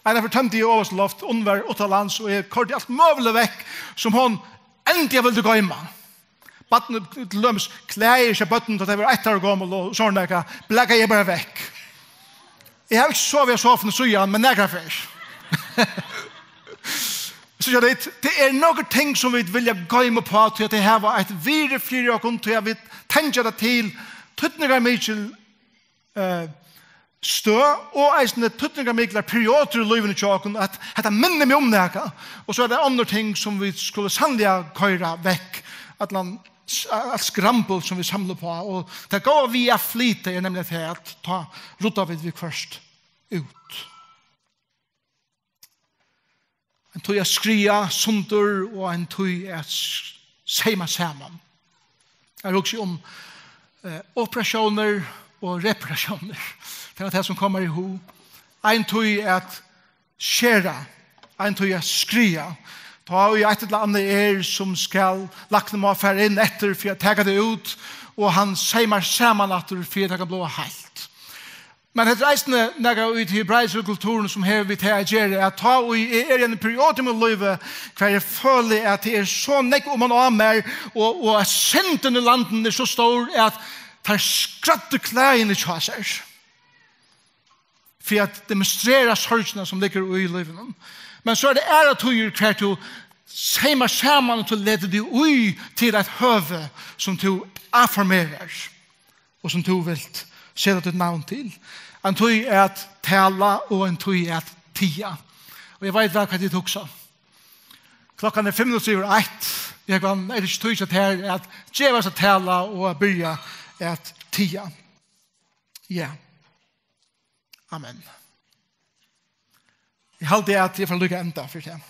Einaferð tømdi eg overloft, hon var uttanlands, og eg koyrdi alt møguligt vekk, sum hon endiliga vildi goyma. Barnið, til dømis klæðir hjá børnum, tá tey vóru eitt ár gomul og sovorðið nakað, blakaði eg bara vekk. Eg havi ikki sovið á sofuni síðan, men nakra ferð. Síggja tit, tað eru nøkur ting, sum vit vilja goyma upp á, tí at tey hava eitt virði fyri okkum, tí at vit tendra tað til týdningarmikil, eh, støð og eisini týdningarmiklar periodir í lívinum hjá okkum, at hetta minnir meg um nakað. Og so eru tað onnur ting, sum vit skulu sanniliga koyra vekk, allan, alt skrambul, sum vit samla upp á. Og tað góða við at flyta er nemliga tað, at tá rudda vit viðhvørt út. Ein tíð at skræða sundur og ein tíð at s-, seyma saman. Eg hugsi um, eh, operatiónir og reparatiónir. Tað var tað, sum kom mær í hug. Ein tíð at skera, ein tíð at skræða. Tá ið eitt ella annað er, sum skal, læknin má fara inn eftir fyri at taka tað út, og hann seymar saman aftur fyri at tað kann blíva heilt. Men hetta er eisini nakað í tí hebraiska kulturin, sum hevur við tað at gera, at tá ið eg eri í einum periodu í mínum lívi, hvar eg føli, at tað er so nógv oman á mær, og, og at syndin í landinum er so stór, at teir skræddu klæðini hjá sær, fyri at demonstrera sorgina, sum liggur í lívinum. Men so eru tað aðrar tíðir, hvar tú seymar saman, og tú letur teg í til eitt høvi, sum tú afformerar, og sum tú vilt seta títt navn til. Ein tíð at tala og ein tíð at tiga. Og eg veit væl, hvat tit hugsa. Klokkan er fimm minuttir yvir eitt. Jógvan, er tað ikki tíð hjá tær at gevast at tala og at byrja at tiga? Ja. Amen. Eg haldi, at eg fari líka enda fyri tað.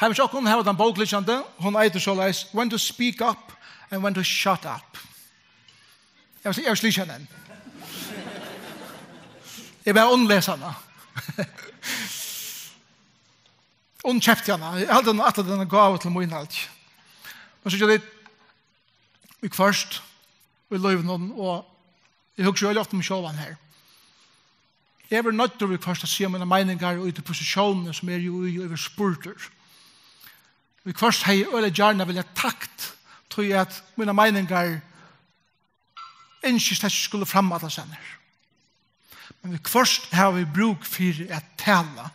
Heima hjá okkum hava vit eina bók liggjandi, hon eitur soleiðis: When to Speak Up and When to Shut Up. Eg havi, eg havi ikki lisið hana enn. Eg bað um at lesa hana. Hon keypti hana. Eg haldi, hon ætlaði hana í gávu til mín, haldi eg. Men so gjørdi eg viðhvørt í lívinum, og eg hugsi øgiliga ofta um meg sjálvan her. Eg verði noyddur viðhvørt at siga mínar meiningar í tí positiónini, sum eg eri í, og eg verði spurdur. Viðhvørt hevði eg øgiliga gjarna viljað tagt, tí at mínar meiningar ynskist ikki skulu fram allastaðni. Men viðhvørt hava vit brúk fyri at tala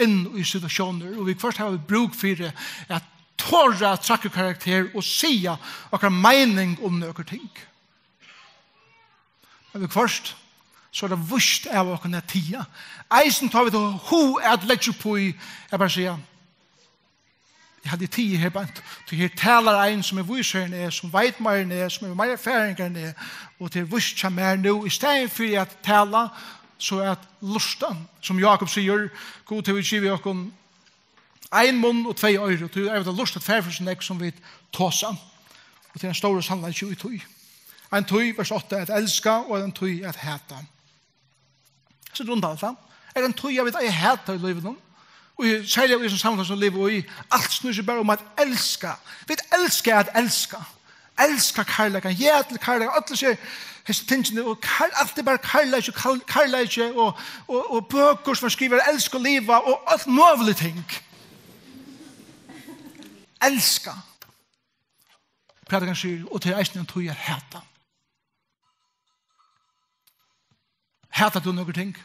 inn í situatiónir, og viðhvørt hava vit brúk fyri at tora at trakka karakter og siga okkara meining um nøkur ting. Men viðhvørt, so er tað víst av okkum at tiga. Eisini tá vit hava hug at leggja upp í, at bara siga, eg haldi, eg tigi her beint, tí her talar ein, sum er vísari enn eg, sum veit meira enn eg, sum hevur meira erfaringar enn eg, og tað er víst hjá mær nú, í staðin fyri at tala, so at lurta, sum Jákup sigur, Gud hevur givið okkum ein munn og tvey oyru, tí er vit at lurta tvær ferðir so nógv, sum vit tosa. Og tað er ein stórur sannleiki í tí. Ein tíð, vers átta, at elska, og ein tíð at hata. So er undarligt, va? Er ein tíð, eg veit, eg hata í lívinum. Og eg, serliga í hesum samfelag, sum vit liva í, alt snýr seg bara um at elska. Vit elska at elska. Elska kærleikan, ja til kærleikan, øll hesi, hesi tingini, og kær-, alt er bara kærleiki, kær-, kærleiki, og, og, og bøkur, sum skriva, elska og liva, og alt møguligt ting. Elska. Prædikarin sigur, og tað er eisini ein tíð at hata. Hatar tú nøkur ting?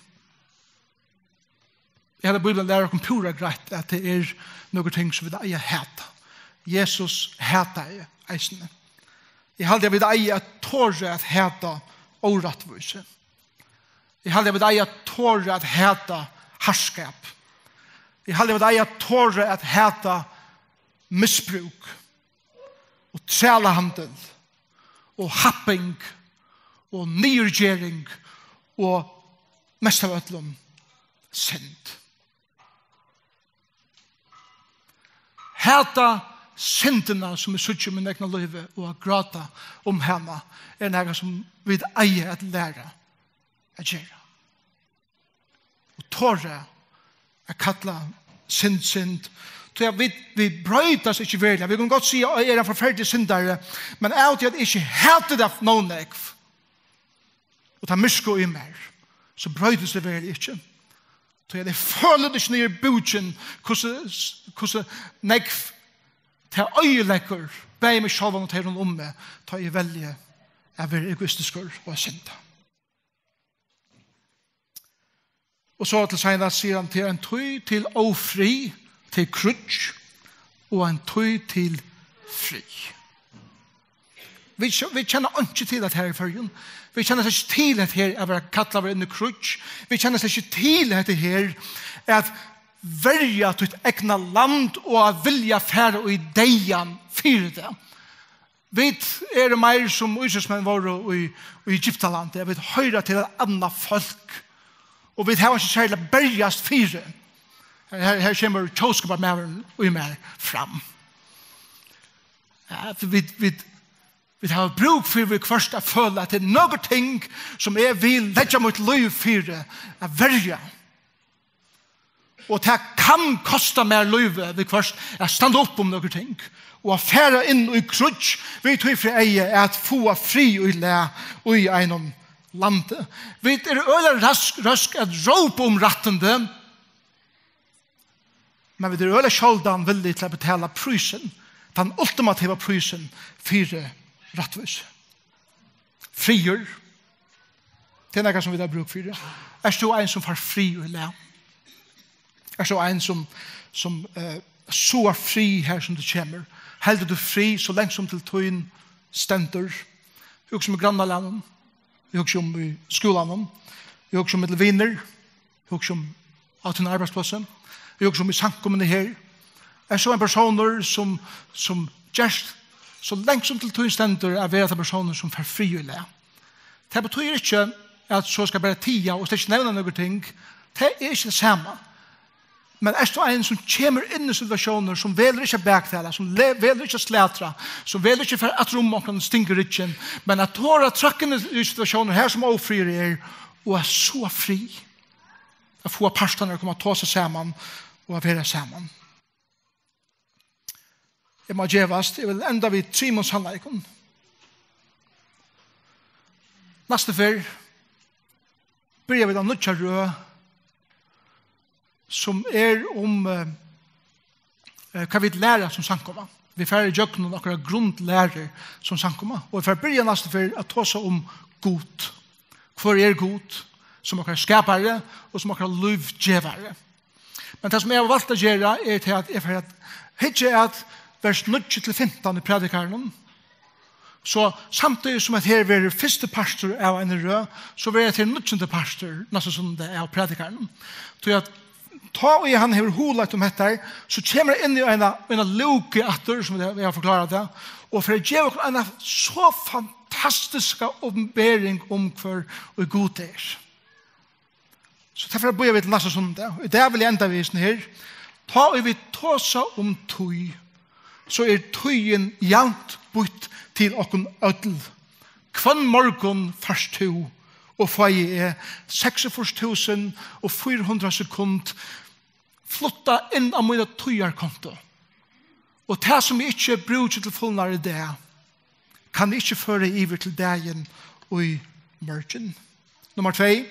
Eg haldi, Bíblian lærir okkum púra greitt, at tað er nøkur ting, sum vit eiga at hata. Jesus hataði eisini. Eg haldi, at vit eiga at tora at hata órættvísi. Eg haldi, at vit eiga at tora at hata harðskap. Eg haldi, at vit eiga at tora at hata misbrúk og trælahandil og happing og niðurgering og mest av øllum synd. Hata syndina, sum eg síggi í mínum egna lívi, og at gráta um hana, er nakað, sum vit eiga at læra at gera. Og tora at kalla synd, synd. Tí at vit, vit broytast ikki veruliga. Vit kunnu gott siga, at eg eri ein forferdiligur syndari, men av tí at eg ikki hati tað nóg nógv, tað myrka í mær, so broytist tað veruliga ikki. Tí at eg føli tað ikki niður í búkin, hvussu, hvussu nógv tað oyðileggur bæði meg sjálvan og tey rundt um meg, tá eg velji at vera egoistiskur og at synda. Og so til seinast sigur hann, tað er ein tíð til ófrið, til kríggj, og ein tíð til frið. Vit, vit kenna einki til hetta her í Føroyum. Vit kenna slett ikki til hetta her at vera kallaður inn í kríggj. Vit kenna slett ikki til hetta her at verja títt egna land og at vilja fara í deyðan fyri tað. Vit eru meir sum Ísraelsmenn vóru í, í Egyptalandi, at vit hoyra til eitt annað fólk, og vit hava ikki serliga at berjast fyri. Her, her kemur tjóðskaparmaðurin í mær fram. Ja, vit, vit, vit hava brúk fyri viðhvørt at føla, at tað eru nøkur ting, sum eg vil leggja mítt lív fyri at verja. Og tað kann kosta mær lívið viðhvørt at standa upp um nøkur ting og at fara inn í kríggj við tí fyri eyga at fáa frið í lag í einum landi. Vit eru øgiliga rask, røsk at rópa um rættindi, men vit eru øgiliga sjáldan villig til at betala prísin, tann ultimativa prísin fyri rættvísi. Friður. Tað er nakað, sum vit hava brúk fyri. Ert tú ein, sum fær frið í lag? Ert tú ein, sum, sum eh, sáar frið har, sum tú kemur? Heldur tú frið so langt, sum til tín stendur? Eg hugsi um í grannalagnum. Eg hugsi um í skúlanum. Eg hugsi um millum vinir. Hugsa um á tínum arbeiðsplássi. Eg hugsi um í samkomuni her. Ert tú ein persónur, sum, sum gerst, so langt sum til tín stendur, at vera tann persónur, sum fær frið í lag? Tað betýðir ikki, at so skal bara tiga og slett ikki nevna nøkur ting. Tað er ikki tað sama. Men ert tú ein, sum kemur inn í situatiónir, sum velur ikki at baktala, sum le-, velur ikki at slatra, sum velur ikki at fara aftur um onkran stinga í ryggin, men at tora at trakka inn í, í situatiónir her, sum ófriður er, og at sáa frið? At fáa partarnar at koma at tosa saman og at vera saman. Eg má gevast, eg vil enda við trimum sannleikum. Næstu ferð byrja vit á nýggja røð, sum er um, eh, eh, hvat vit læra sum samkoma. Vit fara ígjøgnum okkara grundlærur sum samkoma, og vit fara at byrja næstu ferð at tosa um Gud. Hvør er Gud? Sum okkara skapari og sum okkara lívgevari. Men tað, sum eg havi valt at gera, er til at eg fari at hyggja at vers níggju til fimtan í Prædikaranum. So samtíðis sum at her verður fyrsti partur av eini røð, so verður hetta her níggjunda partur næsta sunnudag av Prædikaranum. Tí at tá ið hann hevur hugleitt um hetta, so kemur hann inn í eina, eina lúku aftur, sum eg, eg havi forklárað tað, og fer at geva okkum eina so fantastiska opinbering um, hvør ið Gud er. So tað fer at bíða við til næsta sunnudag. Í dag vil eg enda við hesum her. Tá ið vit tosa um tíð, so er tíðin javnt býtt til okkum øll. Hvønn morgun fært tú og fái eg seksogfýrs túsund og fýra hundrað sekund flutta inn á mína tíðarkonto. Og tað, sum eg ikki brúki til fulnar í dag, kann eg ikki føra yvir til dagin í morgin. Nummar tvey.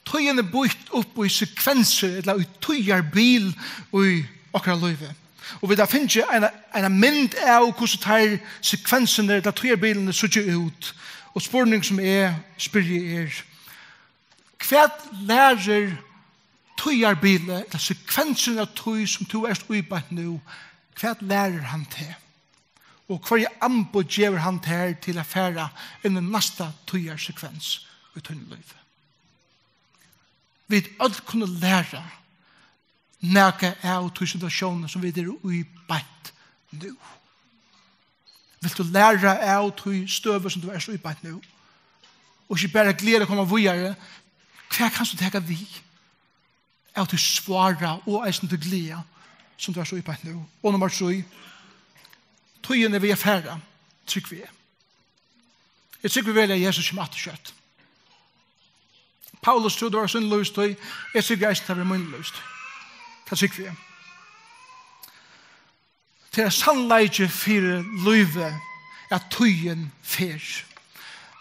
Tíðin er býtt upp í sekvensir, ella í tíðarbil í okkara lívi. Og vit hava fingið eina, eina mynd av, hvussu teir sekvensirnir, ella tíðarbilini, síggja út. Og spurning, sum eg spyrji, er: hvat lærir tíðarbilið, ella sekvensin av tíð, sum tú ert í beint nú, hvat lærir hann teg? Og hvørji amboð gevur hann tær til at fara inn í næsta tíðarsekvens í tínum lívi? Vit øll kunnu læra nakað av tí situatiónini, sum vit eru í beint nú. Vilt tú læra av tí støðu, sum tú ert í beint nú? Og ikki bara gleða at koma víðari. Hvat kanst tú taka við av tí svára og eisini tí gleða, sum tú ert í beint nú? Og nummar trý, tíðin er við at fara, trúgvi eg. Eg trúgvi veruliga, at Jesus kemur aftur skjótt. Paulus trúði, tað var sín lívstíð, eg trúgvi eisini, tað verður mín lívstíð. Tað trúgvi eg. Tað er sannleiki fyri lívið, at tíðin fer.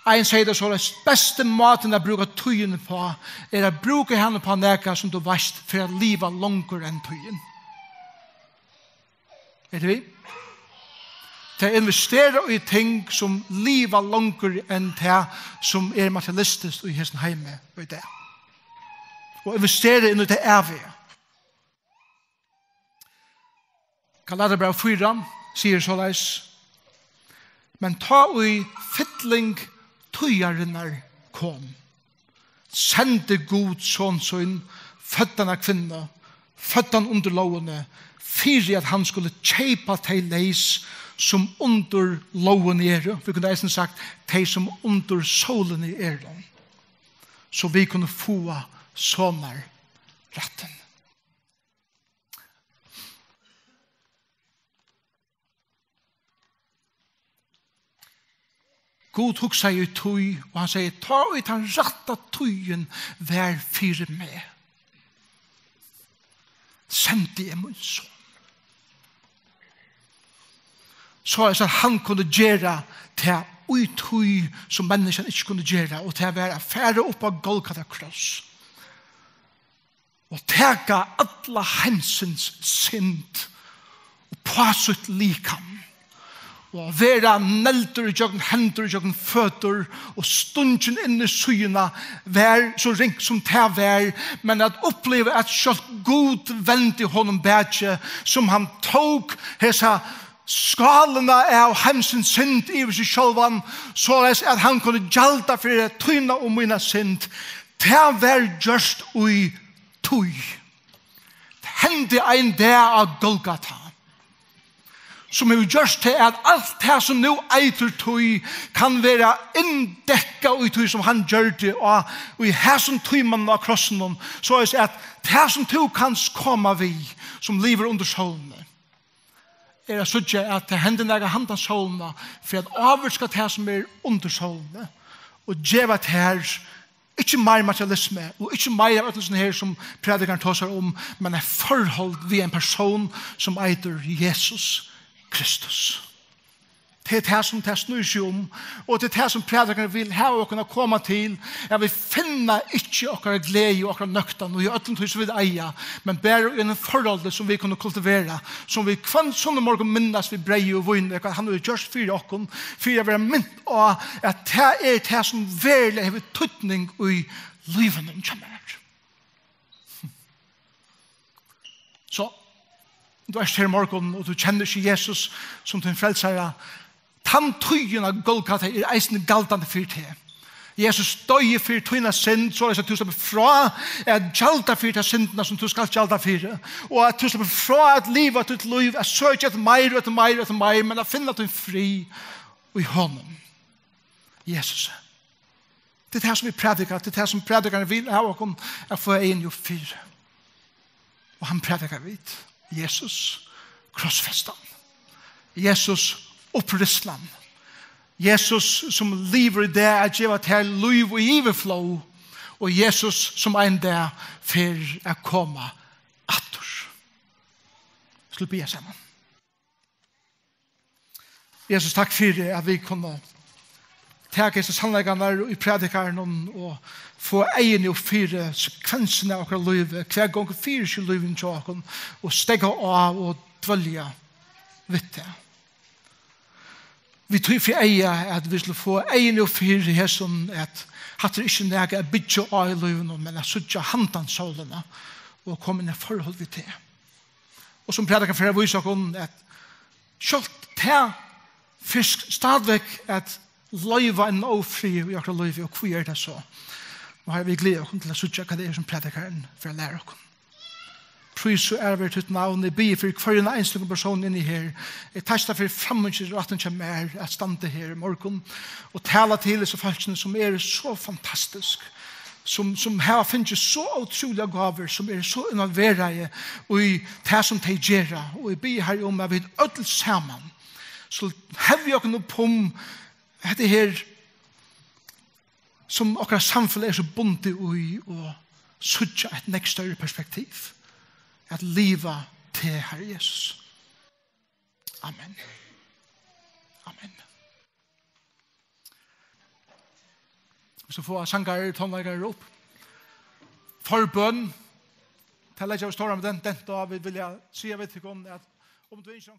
Ein segði tað soleiðis: besti mátin at brúka tíðina uppá er at brúka hana uppá nakað sum tú veitst fer at liva longur enn tíðin. Er tú við? Tað er investera í ting sum liva longur enn tað sum er materialistiskt í hesum heimi í dag. Og investera inn í tað æviga. Galatarabræv fýra sigur soleiðis: men tá ið fylling tíðarinnar kom, sendi Gud son sín, føddan av kvinnu, føddan undir lógini, fyri at hann skuldi keypa tey leys, sum undir lógini eru. Vit kundu eisini sagt, tey, sum undir sólini eru, so vit kunnu fáa sonarrættin. Gud hugsaði í tíð, og hann segði: tá ið tann rætta tíðin var fyri meg, sendi eg mín son. Soleiðis at hann kundi gera tað í tíð, sum menniskjan ikki kundi gera, og tað var at fara upp á Golgata kross og taka alla heimsins synd uppá sítt likam, og at vera negldur ígjøgnum hendur, ígjøgnum føtur og stungin inn í síðuna, var so ringt sum tað var, men at uppliva at sjálvt Gud vendi honum bakið, sum hann tók hesa skálina av heimsins synd yvir seg sjálvan, soleiðis at hann kundi gjalda fyri tína og mína synd, tað var gjørt í tíð. Tað hendi ein dag á Golgata, sum hevur gjørt tað, at alt tað, sum nú eitur tíð, kann vera inndekkað í tí, sum hann gjørdi á, í hesum tímanum á krossinum, soleiðis at tað, sum tú kanst koma við, sum livir undir sólini, er at síggja, at tað hendir nakað handan sólina, fyri at ávirka tað, sum er undir sólini, og geva tær ikki meir materialismu og ikki meir av øllum, sum her, sum prædikarin tosar um, men eitt forhold við ein persón, sum eitur Jesus Kristus. Tað er tað, sum tað snýr seg um, og tað er tað, sum prædikarin vil hava okkum at koma til, at vit finna ikki okkara gleði og okkara nøktan og í øllum tí, sum vit eiga, men bara í einum forholdi, sum vit kunnu kultivera, sum vit hvønn sunnumorgun minnast við breyði og víni, hvat hann hevur gjørt fyri okkum, fyri at vera mint á, at tað er tað, sum veruliga hevur týdning í lívinum hjá mær. So, um tú ert her í morgun, og tú kennir ikki Jesus sum tín frelsara, tann tíðin á Golgata er eisini galdandi fyri teg. Jesus doyði fyri tína synd, soleiðis at tú sleppur frá at gjalda fyri tær syndirnar, sum tú skalt gjalda fyri, og at tú sleppur frá at liva títt lív, at søkja eftir meir og eftir meir og eftir meir, men at finna tín frið í honum, Jesus. Tað er tað, sum vit prædika, tað er tað, sum prædikarin vil hava okkum at fáa eyguni upp fyri. Og hann prædikar vit. Jesus krossfestan. Jesus upprisnan. Jesus, sum livir í dag at geva tær lív í yvirflóð. Og Jesus, sum ein dag fer at koma aftur. Skulu vit biðja saman. Jesus, takk fyri at vit kunnu taka hesar sannleikarnar í prædikaranum og fáa eyguni upp fyri sekvensina av okkara lívi, hvat gongur fyri seg í lívinum hjá okkum, og steðga á og dvølja við tað. Við tí fyri eyga at vit skulu fáa eyguni upp fyri hesum, at hatta er ikki nakað at byggja á í lívinum, men at síggja handan sólina og koma inn í forhold við tað. Og sum prædikarin fer at vísa okkum, at sjálvt tað fyrst stadigvæk at loyva ein ófrið í okkara lívi, og hví er tað so? Og her vit gleða okkum til at síggja, hvat tað er, sum prædikarin fer at læra okkum. Prís og æra veri títt navn. Eg biði fyri hvørjum einstøkum persóni inni her. Eg takki tær fyri framíhaldið og rættin hjá mær at standa her í morgun og tala til hesi fólkini, sum eru so fantastisk, sum, sum hava fingið so ótrúligar gávur, sum eru so involveraði í tað, sum tey gera. Og eg biði, Harri, um at vit øll saman skulu hevja okkum upp um hetta her, sum okkara samfelag er so bundið í, og síggja eitt nógv størri perspektiv, at liva teg, Harri Jesus. Amen. Amen. So fáa sangarar, tónleikarar upp. Forbøn. Tað leggja vit stóran dent, dent á. Vit vilja siga við tykkum, at um tú ynskir